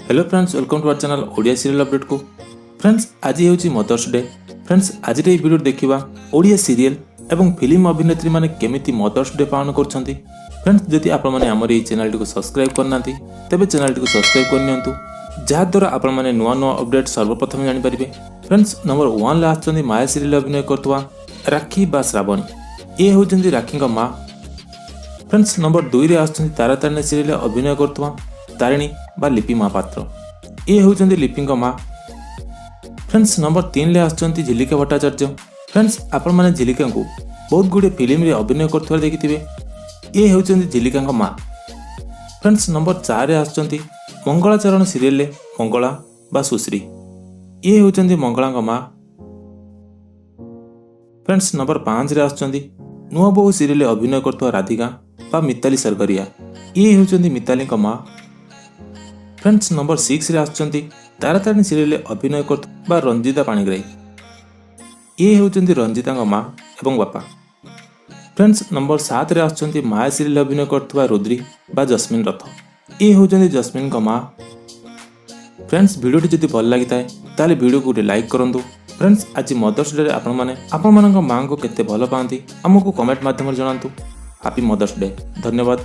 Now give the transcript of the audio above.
Hello friends, welcome to our channel Odia serial ଅପଡେଟ୍କୁ। Friends, ଆଜି ହେଉଛି mother's day. Friends, ଆଜିର ଏହି ଭିଡ଼ିଓ ଦେଖିବା ଓଡ଼ିଆ ସିରିଏଲ୍ ଏବଂ ଫିଲ୍ମ ଅଭିନେତ୍ରୀମାନେ କେମିତି ମଦର୍ସ ଡେ ପାଳନ କରୁଛନ୍ତି। ଫ୍ରେଣ୍ଡସ୍, ଯଦି ଆପଣମାନେ ଆମର ଏହି ଚ୍ୟାନେଲଟିକୁ ସବସ୍କ୍ରାଇବ୍ କରିନାହାନ୍ତି, ତେବେ ଚ୍ୟାନେଲଟିକୁ ସବସ୍କ୍ରାଇବ୍ କରିନିଅନ୍ତୁ, ଯାହାଦ୍ୱାରା ଆପଣମାନେ ନୂଆ ନୂଆ ଅପଡେଟ୍ ସର୍ବପ୍ରଥମେ ଜାଣିପାରିବେ। ଫ୍ରେଣ୍ଡସ୍, ନମ୍ବର 1ରେ ଆସୁଛନ୍ତି ମାୟା ସିରିଏଲ୍ ଅଭିନୟ କରୁଥିବା ରାକ୍ଷୀ ବା ଶ୍ରାବଣୀ। ଇଏ ହେଉଛନ୍ତି ରାକ୍ଷୀଙ୍କ ମା। ଫ୍ରେଣ୍ଡସ୍, ନମ୍ବର 2ରେ ଆସୁଛନ୍ତି ତାରାତାରିଣୀ ସିରିଏଲରେ ଅଭିନୟ କରୁଥିବା ତାରିଣୀ ବା ଲିପି ମହାପାତ୍ର। ଇଏ ହେଉଛନ୍ତି ଲିପିଙ୍କ ମା। ଫ୍ରେଣ୍ଡସ୍, ନମ୍ବର 3ରେ ଆସୁଛନ୍ତି ଝିଲିକା ଭଟ୍ଟାଚାର୍ଯ୍ୟ। ଫ୍ରେଣ୍ଡସ୍, ଆପଣମାନେ ଝିଲିକାଙ୍କୁ ବହୁତ ଗୁଡ଼ିଏ ଫିଲ୍ମରେ ଅଭିନୟ କରୁଥିବାର ଦେଖିଥିବେ। ଇଏ ହେଉଛନ୍ତି ଝିଲିକାଙ୍କ ମା। ଫ୍ରେଣ୍ଡସ୍, ନମ୍ବର 4ରେ ଆସୁଛନ୍ତି ମଙ୍ଗଳାଚରଣ ସିରିଏଲରେ ମଙ୍ଗଳା ବା ସୁଶ୍ରୀ। ଇଏ ହେଉଛନ୍ତି ମଙ୍ଗଳାଙ୍କ ମା। ଫ୍ରେଣ୍ଡସ୍, ନମ୍ବର 5ରେ ଆସୁଛନ୍ତି ନୂଆ ବୋହୂ ସିରିଏଲରେ ଅଭିନୟ କରୁଥିବା ରାଧିକା ବା ମିତାଲି ସରଗରିଆ। ଇଏ ହେଉଛନ୍ତି ମିତାଲିଙ୍କ ମା। ଫ୍ରେଣ୍ଡସ୍, ନମ୍ବର 6ରେ ଆସୁଛନ୍ତି ତାରାତାରିଣୀ ସିରିଏଲରେ ଅଭିନୟ କରୁଥିବା ରଞ୍ଜିତା ପାଣିଗ୍ରାହୀ। ଇଏ ହେଉଛନ୍ତି ରଞ୍ଜିତାଙ୍କ ମା ଏବଂ ବାପା। ଫ୍ରେଣ୍ଡସ୍, ନମ୍ବର 7ରେ ଆସୁଛନ୍ତି ମାୟା ସିରିଏଲ ଅଭିନୟ କରୁଥିବା ରୁଦ୍ରୀ ବା ଜସ୍ମିନ ରଥ। ଇଏ ହେଉଛନ୍ତି ଜସ୍ମିନଙ୍କ ମା। ଫ୍ରେଣ୍ଡସ୍, ଭିଡ଼ିଓଟି ଯଦି ଭଲ ଲାଗିଥାଏ, ତାହେଲେ ଭିଡ଼ିଓକୁ ଗୋଟେ ଲାଇକ୍ କରନ୍ତୁ। ଫ୍ରେଣ୍ଡସ୍, ଆଜି ମଦର୍ସ ଡେରେ ଆପଣମାନେ ଆପଣମାନଙ୍କ ମାଆଙ୍କୁ କେତେ ଭଲ ପାଆନ୍ତି, ଆମକୁ କମେଣ୍ଟ ମାଧ୍ୟମରେ ଜଣାନ୍ତୁ। Happy mother's day. ଧନ୍ୟବାଦ।